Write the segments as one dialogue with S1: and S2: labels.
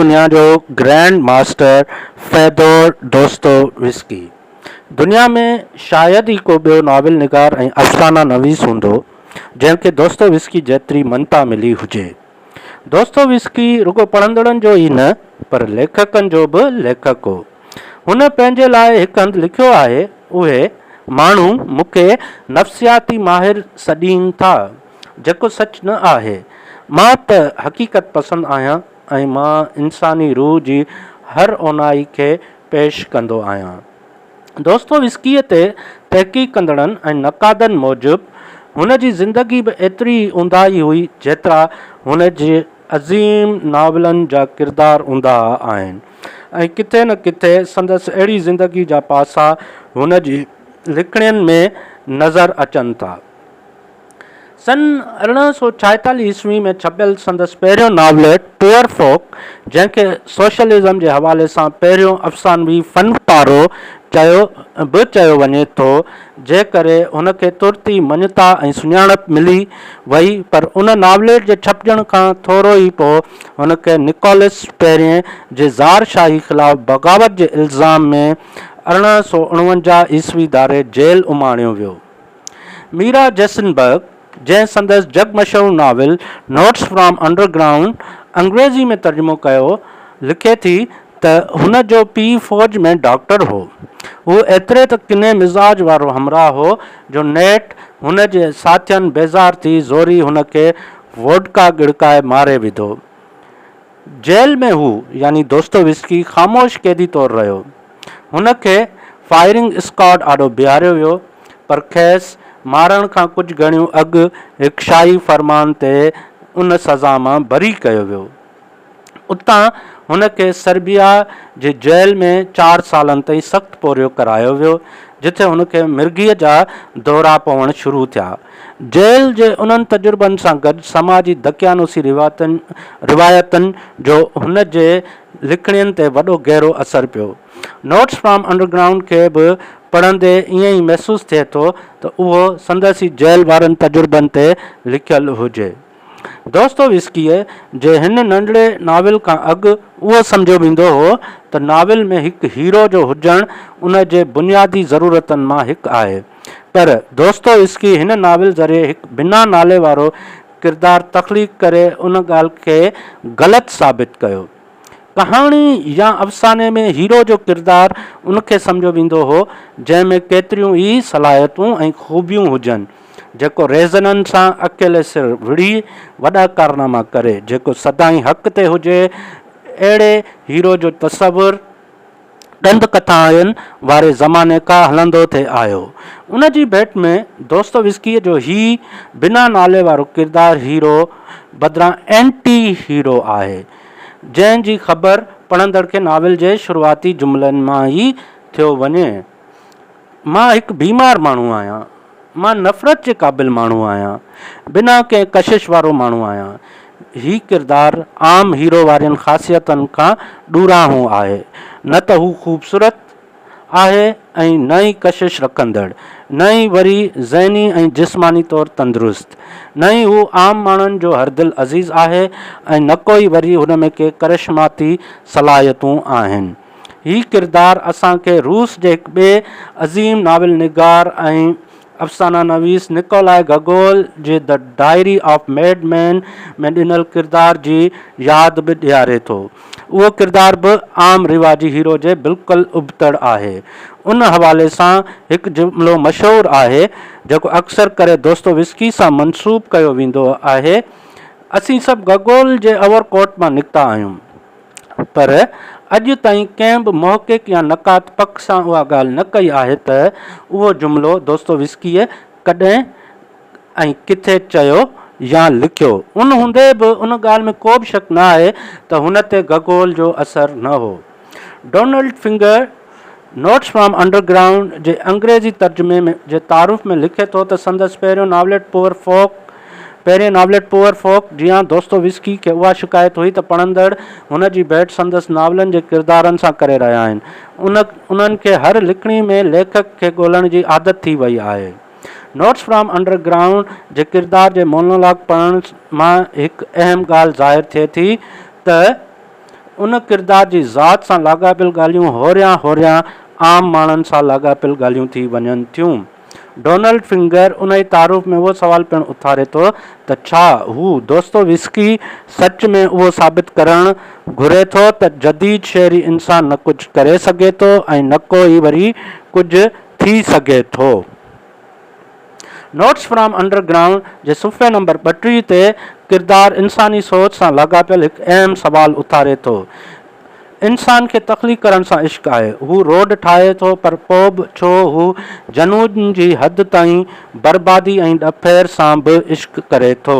S1: دنيا جو grand master فيدور Dostoevsky دنيا ۾ شايد ئي ڪو ٻيو ناول نگار ۽ افسانه نويس هوندو جنهن کي دوستووسڪي جيتري مڃتا ملي هجي. دوستووسڪي رڳو پڙهندڙن جو ئي نه پر ليکڪن جو به ليکڪ هو. هن پنهنجي لاء هڪ هنڌ لکيو آهي، اهي ماڻهو مون کي نفسياتي ماهر سڏين ٿا، جيڪو سچ نه آهي. مان ته حقيقت پسند آهيان ۽ مان انساني روح جي هر اونهائي کي پيش ڪندو آهيان. دوستووسڪيء تي تحقيق ڪندڙن ۽ نقادن موجب هن جي زندگي به ايتري ئي اونداهي هئي جيترا هن جي عظيم ناولن جا ڪردار اونداها آهن ۽ ڪٿي نه ڪٿي سندس اهڙي زندگي جا پاسا هن جي لکڻين ۾ نظر اچن ٿا. سن 1846 عيسوي ۾ ڇپيل سندس پهريون ناوليٽ پوئر فوڪ جنهن کي سوشلزم جي حوالي سان پهريون افسانوي فن پارو چيو به چيو وڃي ٿو جي ڪري هن کي ترت ئي مڃتا ۽ سڃاڻپ ملي وئي پر ان ناوليٽ جي ڇپجڻ کان ٿورو ئي پوء هن کي نڪولس پهرين جي زار شاهي خلاف بغاوت جي الزام ۾ 1849 عيسوي ڌاري جيل اماڻيو ويو. ميرا جيسنبرگ، جنهن سندس جڳ مشهور novel notes from underground انگريزي ۾ ترجمو ڪيو، لکي ٿي ته هن جو پيء فوج ۾ ڊاڪٽر هو. هو ايتري ته ڪني مزاج وارو همراهه هو جو نيٺ هن جي ساٿين بيزار ٿي زوري هن کي ووڊڪا ڳڙڪائي ماري وڌو. جيل ۾ هو يعني دوستووسڪي خاموش قيدي طور رهيو. هن کي فائرنگ اسڪواڊ آڏو بيهاريو ويو پر کيس مارڻ کان ڪجهه گهڙيون اڳ هڪ شاهي فرمان تي ان سزا مان بري ڪيو ويو. اتان هن کي سربيا جي جيل ۾ چار سالن تائين سخت پورهيو ڪرايو ويو جتي هن کي مرگهيء جا دورا پوڻ شروع ٿيا. جيل جي انهن تجربن سان گڏ سماجي دقيانوسي روايتن جو هن جي لکڻين تي وڏو گهرو اثر پيو. نوٽس فرام انڊرگرائونڊ کي به پڙهندي ائين ئي محسوس ٿئي ٿو ته اهو سندس ئي جيل وارن تجربن تي لکيل هجي. دوستووسڪيء جي هن ننڍڙي ناول کان اڳ اهو سمجهيو ويندو هو ته ناول ۾ هڪ هيرو جو هجڻ ان جي بنيادي ضرورتن مان هڪ آهي. پر دوستووسڪي هن ناول ذريعي هڪ بنا نالي وارو ڪردار تخليق ڪري ان ڳالهه کي غلط ثابت ڪيو. ڪهاڻي يا افساني ۾ هيرو جو ڪردار ان کي سمجهيو ويندو هو، جنهن ۾ ڪيتريون ئي صلاحيتون ۽ خوبيون هجن، جيڪو رهزنن سان اڪيلي سر وڙهي وڏا ڪارناما ڪري، جيڪو سدائين حق تي هجي، اهڙي هيرو جو تصور. ڏند ڪٿائن واري زماني کان هلندو ٿي آيو. ان جي ڀيٽ ۾ دوستووسڪيء جو هي بنا نالي وارو ڪردار هيرو بدران اينٽي هيرو آهي، جنهن جي خبر پڙهندڙ کي ناول جي شروعاتي جملن مان ئي ٿيو وڃي. مان هڪ بيمار ماڻهو آهيان. مان نفرت جي قابل ماڻهو آهيان. بنا ڪنهن ڪشش وارو ماڻهو آهيان. هي ڪردار عام هيرو وارين خاصيتن کان ڏورانهون آهي. نه ته هو خوبصورت آهي ۽ نه ئي ڪشش رکندڙ، نه ئي وري ذهني ۽ جسماني طور تندرست. نه ئي هو عام ماڻهن جو هردل عزيز آهي ۽ نڪو ئي وري هن ۾ ڪي ڪرشماتي صلاحيتون آهن. هي ڪردار اسان کي روس جي هڪ ٻئي عظيم ناول نگار ۽ افسانه نويس نڪولائي گگول جي The Diary of Mad Man ۾ ڏنل ڪردار جي ياد به ڏياري ٿو. اهو ڪردار به عام رواجي هيرو جي بلڪل ابتڙ آهي. ان حوالي سان هڪ جملو مشهور آهي، جيڪو اڪثر ڪري دوستووسڪي سان منسوب ڪيو ويندو آهي، اسين سڀ گگول جي اوور ڪوٽ مان نڪتا آهيون. پر اڄ تائين ڪنهن به محقق يا نقاد پڪ سان اها ڳالهه نه ڪئي آهي ته اهو جملو دوستووسڪيء ڪڏهن ۽ ڪٿي چيو يا لکيو. ان هوندي به ان ڳالهه ۾ ڪو به شڪ نه آهي ته هن تي گگول جو اثر نه هو. Donald Finger notes from underground جي انگريزي ترجمي جي تعارف ۾ لکي ٿو ته سندس پهريون ناوليٽ پوئر فوڪ پهرين ناوليٽ پوئر فوڪ جيان دوستووسڪي کي اها شڪايت هئي ته پڙهندڙ هن جي ڀيٽ سندس ناولن جي ڪردارن سان ڪري رهيا آهن. ان انهن کي هر لکڻي ۾ ليکڪ کي ڳولڻ جي عادت ٿي وئي آهي. نوٽس فرام انڊر گرائونڊ جي ڪردار جي مونولاگ پڙهڻ مان هڪ اهم ڳالهه ظاهر ٿئي ٿي ته. ان ڪردار جي ذات سان لاڳاپيل ڳالهيون هوريان هوريان عام ماڻهن سان لاڳاپيل ڳالهيون ٿي وڃن ٿيون. ڊونلڊ فنگر انهي تعارف ۾ اهو سوال پڻ اٿاري ٿو ته ڇا هو، دوستووسڪي، سچ ۾ اهو ثابت ڪرڻ گهري ٿو ته جديد شهري انسان نه ڪجهه ڪري سگهي ٿو ۽ نه ڪو ئي وري ڪجهه ٿي سگهي ٿو؟ نوٽس فرام انڊر گرائونڊ جي صفحي نمبر 32 تي ڪردار انساني سوچ سان لاڳاپيل هڪ اهم سوال اٿاري ٿو. انسان کي تخليق ڪرڻ سان عشق آهي. هو روڊ ٺاهي ٿو پر پوء به ڇو هو جنون جي حد تائين بربادي ۽ ڏڦير سان به عشق ڪري ٿو؟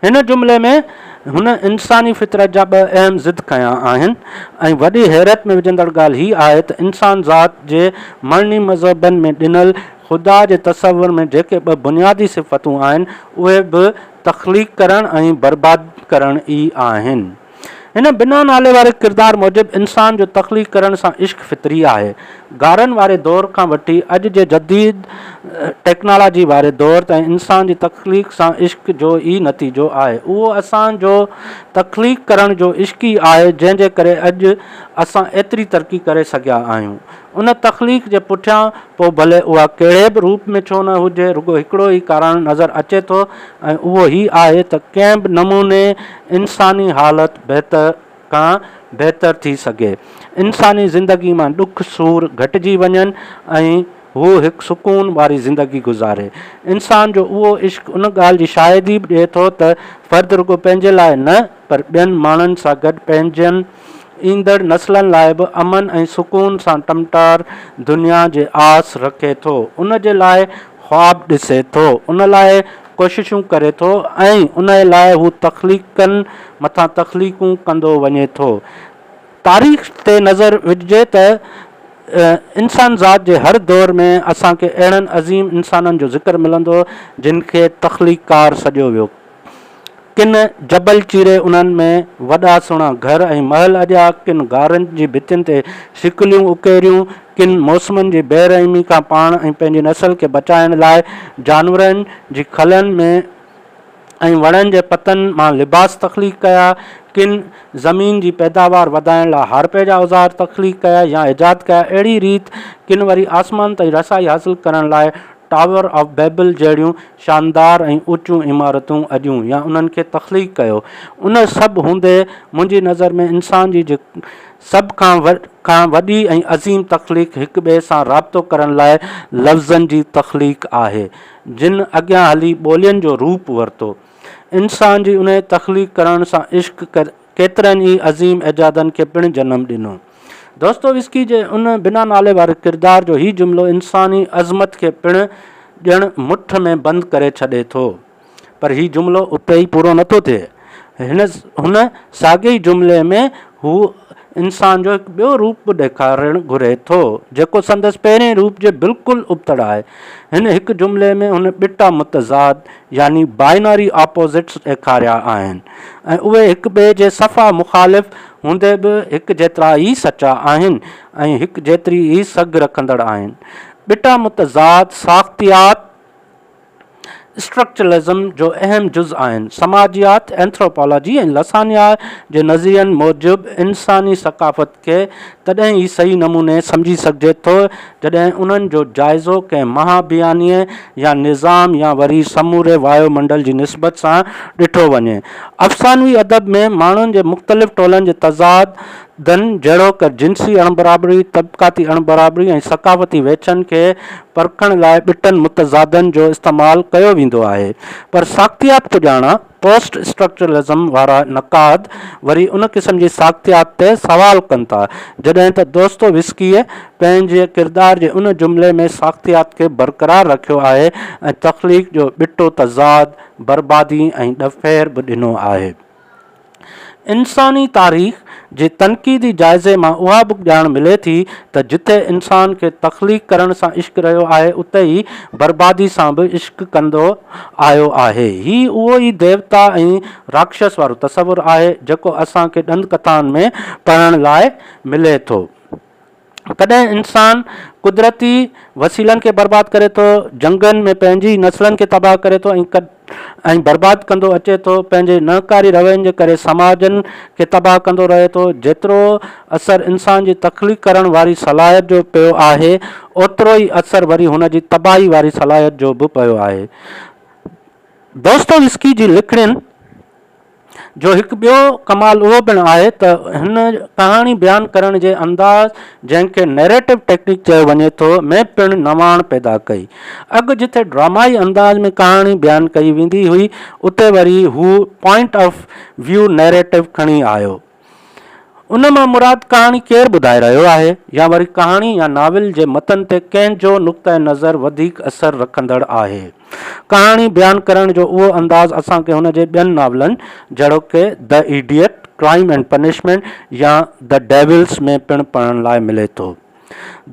S1: هن جملي ۾ هن انساني فطرت جا ٻه اهم ضد کنيا آهن ۽ وڏي حيرت ۾ وجهندڙ ڳالهه هي آهي ته انسان ذات جي مڙني مذهبن ۾ ڏنل خدا جي تصور ۾ جيڪي ٻه بنيادي صفتون آهن اهي به تخليق ڪرڻ ۽ برباد ڪرڻ ئي آهن. هن بنا نالي واري ڪردار موجب انسان جو تخليق ڪرڻ سان عشق فطري آهي. غارن واري دور کان وٺي اڄ جي جديد ٽيڪنالاجي واري دور تائين انسان جي تخليق سان عشق جو ئي نتيجو آهي. اهو اسان جو تخليق ڪرڻ جو عشق ئي آهي جنهن جي ڪري اڄ اسان ايتري ترقي ڪري سگهيا آهيون. ان تخليق جي پٺيان پوء ڀلي اها ڪهڙي به روپ ۾ ڇو نه هجي رڳو هڪڙو ئي ڪارڻ نظر اچي ٿو ۽ اهو هي آهي ته ڪنهن به نموني انساني حالت بهتر کان بهتر ٿي سگهي، انساني زندگي مان ڏک سور گهٽجي وڃن ۽ هو هڪ سڪون واري زندگي گذاري. انسان جو اهو عشق ان ڳالهه جي شاهدي به ڏئي ٿو ته فرد رڳو پنهنجي لاء نه پر ٻين ماڻهن سان گڏ پنهنجن ايندڙ نسلن لاء به امن ۽ سڪون سان ٽمٽار دنيا جي آس رکي ٿو، ان جي لاء خواب ڏسي ٿو، ان لاء ڪوششون ڪري ٿو ۽ انهيء لاء هو تخليقن مٿان تخليقون ڪندو وڃي ٿو. تاريخ تي نظر وجهجي ته انسان ذات جي هر دور ۾ اسان کي اهڙن عظيم انسانن جو ذڪر ملندو جن کي تخليقڪار سڏيو ويو. ڪن جبل چيري انهن ۾ وڏا سهڻا گهر ۽ محل اڏيا، ڪن غارن جي ڀتين تي شڪليون اڪيريون، ڪن موسمن جي بي رحمي کان پاڻ ۽ پنهنجي نسل کي بچائڻ لاء جانورن جي کلن ۾ ۽ وڻن جي پتن مان لباس تخليق ڪيا، ڪن زمين جي پيداوار وڌائڻ لاء هارپي جا اوزار تخليق ڪيا يا ايجاد ڪيا، اهڙي ريت ڪن وري آسمان تائين رسائي حاصل ڪرڻ لاء ٽاور آف بيبل جهڙيون شاندار ۽ اوچيون عمارتون اڏيون يا انهن کي تخليق ڪيو. ان سڀ هوندي منهنجي نظر ۾ انسان جي سڀ کان کان وڏي ۽ عظيم تخليق هڪ ٻئي سان رابطو ڪرڻ لاء لفظن جي تخليق آهي، جن اڳيان هلي ٻولين جو روپ ورتو. انسان جي انهيء تخليق ڪرڻ سان عشق ڪيترن ئي عظيم ايجادن کي پڻ جنم ڏنو. دوستووسڪي جي ان بنا نالي واري ڪردار جو هي جملو انساني عظمت کي پڻ ڄڻ مٺ ۾ بند ڪري ڇڏي ٿو. پر هي جملو اتي ئي پورو نٿو ٿئي. هن هن ساڳئي ئي جملي ۾ هو انسان جو هڪ ٻيو روپ به ڏيکارڻ گهري ٿو، جيڪو سندس پهرئين روپ جي بلڪل ابتڙ آهي. هن هڪ جملي ۾ هن ٻٽا متضاد يعني Binary Opposites ڏيکاريا آهن ۽ اهي هڪ ٻئي جي صفا مخالف هوندي به هڪ جيترا ئي سچا آهن ۽ هڪ جيتري ئي سگهه رکندڙ آهن. ٻٽا متضاد ساختيات، Structuralism، جو اهم جز آهن. سماجيات، Anthropology، ۽ لسانيات جي نظرين موجب انساني ثقافت کي تڏهن ئي صحيح نموني سمجهي سگهجي ٿو جڏهن انهن جو جائزو ڪنهن مها بيانيي يا نظام يا وري سموري وايو منڊل جي نسبت سان ڏٺو وڃي. افسانوي ادب ۾ ماڻهن جي مختلف ٽولن جي تضادن جهڙوڪ جنسي اڻبرابري، طبقاتي اڻبرابري ۽ ثقافتي ويڇن کي پرکڻ لاء ٻٽن متضادن جو استعمال ڪيو ويندو آهي پر ساختيات پڄاڻان پوسٽ اسٽرڪچرلزم وارا نقاد وري ان قسم جي ساختيات تي سوال ڪن ٿا، جڏهن ته دوستووسڪيء پنهنجي ڪردار جي ان جملي ۾ ساختيات کي برقرار رکيو آهي ۽ تخليق جو ٻٽو تضاد، بربادي ۽ ڏڦير به ڏنو آهي. انساني تاريخ جي تنقيدي جائزي مان اها به ڄاڻ ملي ٿي ته جتي انسان کي تخليق ڪرڻ سان عشق رهيو آهي اتي ئي بربادي سان به عشق ڪندو آيو آهي. هي اهو ئي ديوتا ۽ راڪشس وارو تصور آهي جيڪو اسان کي ڏند ڪٿائن ۾ پڙهڻ لاء ملي ٿو. ڪڏهن انسان قدرتي وسيلن کي برباد ڪري ٿو، جنگن ۾ پنهنجي ئي نسلن کي تباهه ڪري ٿو ۽ برباد ڪندو اچي ٿو، پنهنجي نهڪاري روين جي ڪري سماجن کي تباهه ڪندو رهي ٿو. جيترو اثر انسان جي تخليق ڪرڻ واري صلاحيت جو پيو آهي، اوترو ئي اثر وري هن جي تباهي واري صلاحيت جو به پيو آهي. دوستووسڪي جي لکڻين جو هڪ ٻيو ڪمال اهو پڻ آهي ته هن ڪهاڻي بيان ڪرڻ جي انداز جنهن کي Narrative Technique چيو وڃي ٿو ۾ پڻ نواڻ پيدا ڪئي. اڳ جٿي ڊرامائي انداز ۾ ڪهاڻي بيان ڪئي ويندي هئي اتي وري هو Point of View Narrative کڻي آيو. ان مان مراد ڪهاڻي ڪير ٻڌائي رهيو آهي يا وري ڪهاڻي يا ناول جي متن تي ڪنهن جو نقطه نظر وڌيڪ اثر رکندڙ آهي. ڪهاڻي بيان ڪرڻ جو اهو انداز اسان کي هن جي ٻين ناولن جهڙوڪ The Idiot, Crime and Punishment يا The Devils ۾ پڻ پڙهڻ لاء ملي ٿو.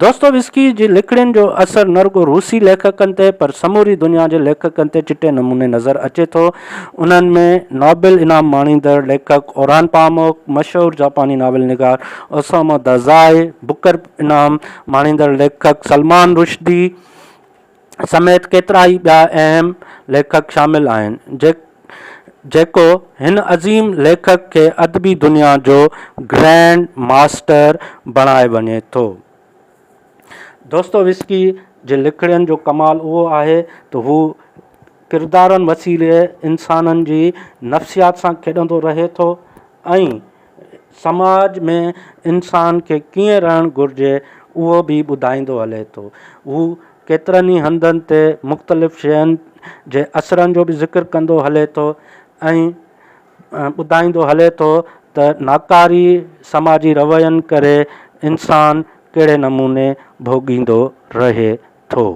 S1: دوستووسڪي جي لکڻين جو اثر نه رڳو روسي ليکڪن تي پر سموري دنيا جي ليکڪن تي چٽي نموني نظر اچي ٿو. انهن ۾ نوبل انعام ماڻيندڙ ليکڪ اورهان پاموڪ، مشهور جاپاني ناول نگار اوسامو دازائي، بڪر انعام ماڻيندڙ ليکڪ سلمان رشدي سميت ڪيترائي ٻيا اهم ليکڪ شامل آهن، جيڪو هن عظيم ليکڪ کي ادبي دنيا جو گرينڊ ماسٽر بڻائي وڃي ٿو. دوستووسڪي جي لکڻين جو ڪمال اهو آهي ته هو ڪردارن وسيلي انسانن جي نفسيات سان کيڏندو رهي ٿو ۽ سماج ۾ انسان کي ڪيئن رهڻ گهرجي اهو به ٻڌائيندو هلي ٿو. هو ڪيترن ئي هنڌن تي مختلف شين جي اثرن جو به ذڪر ڪندو هلي ٿو ۽ ٻڌائيندو هلي ٿو ته ناڪاري سماجي روين ڪري انسان ڪهڙي نموني ڀوڳيندو رهي ٿو.